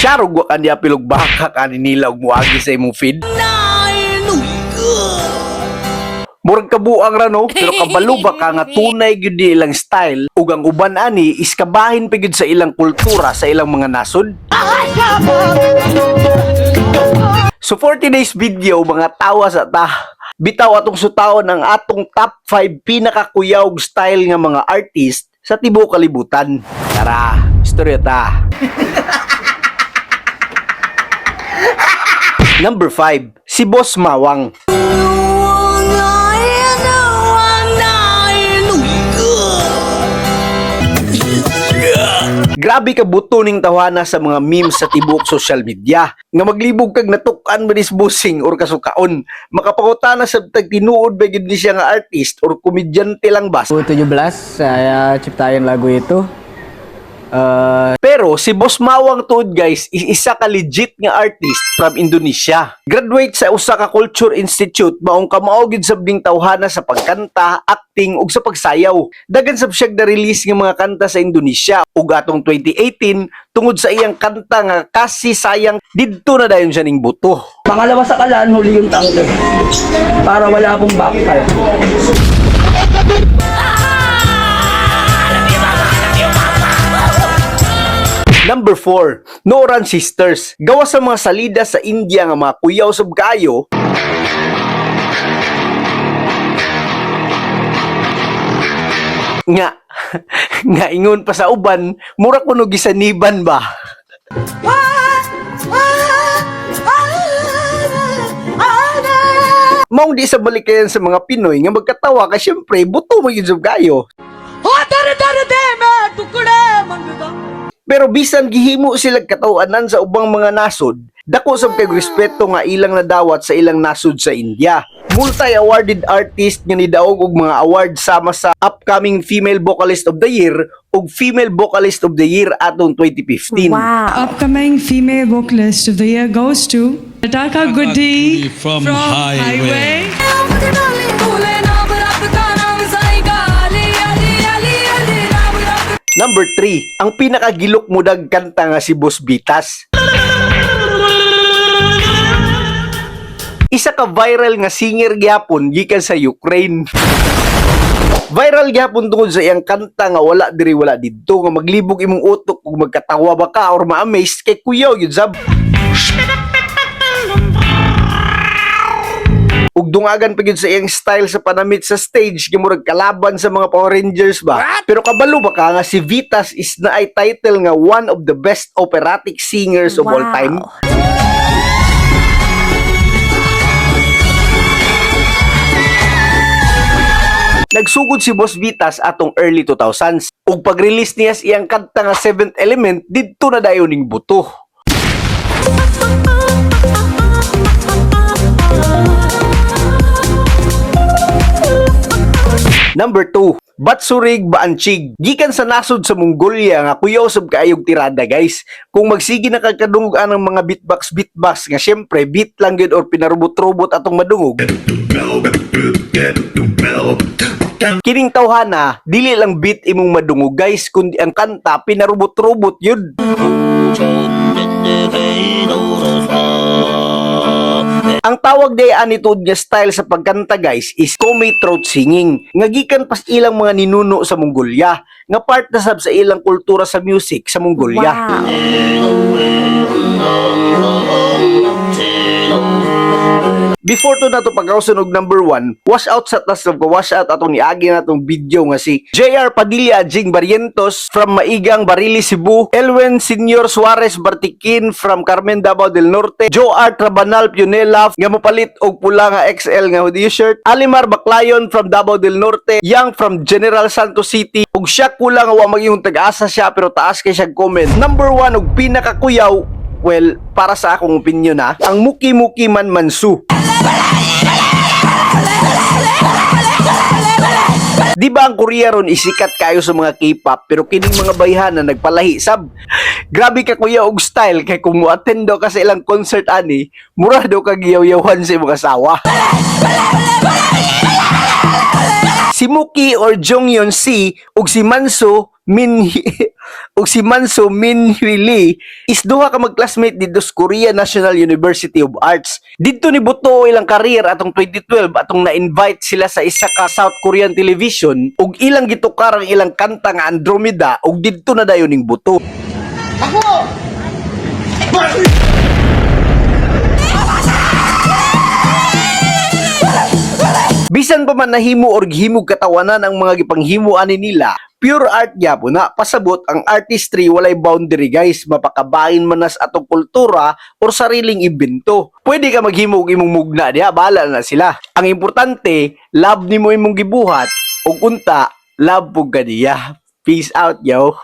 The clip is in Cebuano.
Siyarog wa kaniya pilog baka kani nila og muagi sa imong feed. Murag kabuang ra, no, pero kabalo ba ka nga tunay gyud ni ilang style ug ang uban ani is kabahin pa gyud sa ilang kultura sa ilang mga nasod? So for today's video, mga tawa sa ta. Bitaw atong sutaon ang atong top 5 pinakakuyawg style nga mga artist sa tibuok kalibutan. Tara, istorya ta. Number 5, si Boss Mawang. Grabe ka buto ning tawana sa mga memes sa tibuok social media. Nga maglibog kag natukan ba nis busing or kasukaon. Makapangutana sa tag tinuod ba gyud ni siya nga artist or komedyante lang ba? 2017 saya ciptain lagu itu. Eh, Pero si Boss Mawang tuod, guys, is isa ka legit nga artist from Indonesia. Graduate sa usa ka culture institute, maong kamao gyud sab ning tawhana sa pagkanta, acting ug sa pagsayaw. Dagan sab siya na-release nga mga kanta sa Indonesia ug atong 2018 tungod sa iyang kanta nga Kasi Sayang, didto na dayon siya ning buto. Pangalawa sa kalan, huli yung tangke. Para wala akong bakal. Number 4, Nooran Sisters. Gawa sa mga salida sa India nga mga kuyaw sab kaayo, nga nga ingon pa sa uban, mura kuno gisaniban ba. Maong di sa balikayan sa mga Pinoy nga magkatawa ka, syempre buto mo yun sab kaayo. Pero bisan gihimo sila katawanan sa ubang mga nasod, dako sab kay respeto nga ilang nadawat sa ilang nasod sa India. Multi-awarded artist nga nidaog og mga award sama sa upcoming Female Vocalist of the Year ug Female Vocalist of the Year atong 2015. Wow. Upcoming Female Vocalist of the Year goes to Nataka Goody from Highway. Number 3, ang pinakagilok mudag kanta nga si Boss Bitas. Isa ka viral nga singer gyapon gikan sa Ukraine. Viral gyapon tungod sa iyang kanta nga wala diri wala didto, nga maglibog imong utok ug magkatawa ba ka or ma-amaze kay kuyaw yun sab. Ug dungagan pa gyud sa iyang style sa panamit sa stage nga murag kalaban sa mga Power Rangers ba. Pero kabalo ba ka nga si Vitas is na ay title nga one of the best operatic singers of all time? Nagsugod si Boss Vitas atong early 2000s. Ug pag-release niya sa iyang kanta nga Seventh Element, didto na dayon ning buto. Number 2, Batsurig Baanchig. Gikan sa nasod sa Mongolia nga kuyaw sab kaayog tirada, guys. Kung magsige na kag kadungog anang mga beatbox beatbox nga syempre beat lang gyud or pinarobot-robot atong madungog. Kining tawhana, dili lang beat imong madungog, guys, kundi ang kanta pinarobot-robot yun. Ang tawag day ani tuod nga style sa pagkanta, guys, is Komi throat singing nga gikan pas ilang mga ninuno sa Mongolia nga part na sab sa ilang kultura sa music sa Mongolia. Before to nato pagkauson og number 1, wash out sa tas of wash out atong niagi natong video nga si JR Padilla, Jing Barrientos from Maigang Barili, Cebu, Elwen Senior Suarez Bartikin from Carmen, Davao del Norte, Joe R. Trabanal Pionela nga mopalit og pula nga XL nga hoodie shirt, Alimar Baclayon from Davao del Norte, Yang from General Santos City, ug siya kulang nga wa magyung tag-asa siya pero taas kay siya comment. Number 1 og pinakakuyaw, well, para sa akong opinion na, ang Muki Muki Man Mansu. Di ba ang Korea ron isikat kayo sa mga K-pop pero kining mga bayhana nagpalahi sab. Grabe ka kuya og style kay kung mo-attend daw ka sa ilang concert ani, mura daw kag giyaw-yawan sa imong asawa. Si Muki or Jonghyun C ug si Manso Min ug si Manso Min Hui Lee is duha ka magclassmate didto sa Korea National University of Arts. Didto ni buto ilang career atong 2012 atong na-invite sila sa isa ka South Korean television ug ilang gitukar ang ilang kanta nga Andromeda ug didto na dayon ning buto. Bisan pa man nahimo or gihimog katawanan ang mga gipanghimo ani nila, pure art gyapon na. Pasabot ang artistry walay boundary, guys, mapakabain man nas atong kultura or sariling imbento. Pwede ka maghimo og imong mugna diha, bahala na sila. Ang importante, love nimo imong gibuhat ug unta love pug ka niya. Peace out, yo.